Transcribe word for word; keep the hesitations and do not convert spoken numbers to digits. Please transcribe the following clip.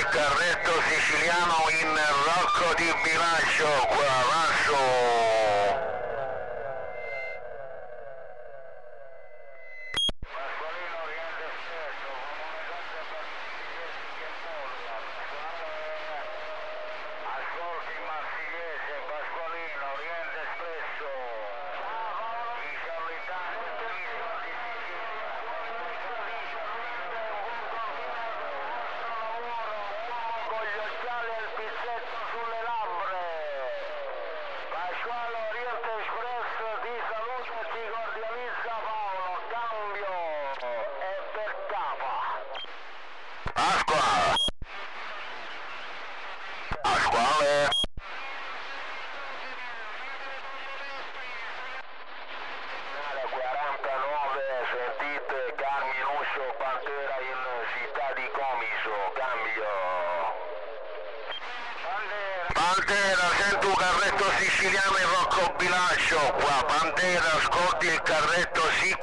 Carretto siciliano in Rocco di Bilancio, qua avanzo. Pasqualino Oriente Espresso, comune Conte Parmigiesi che molla, Pasquale, ascolti il Marsigliese, Pasqualino Oriente Espresso, i Ciarlitani, Isla di Sicilia, con gli occhiali e il pizzetto sulle labbra. Pasquale Oriente Express ti saluta e ti cordializza Paolo, cambio e per capa. Pasquale. Pasquale. Canale quarantanove, sentite Carminuso Pantera in città di Comiso, cambio. Pantera, sento un carretto siciliano in Rocco Bilancio, qua, Pantera, ascolti il carretto, sì,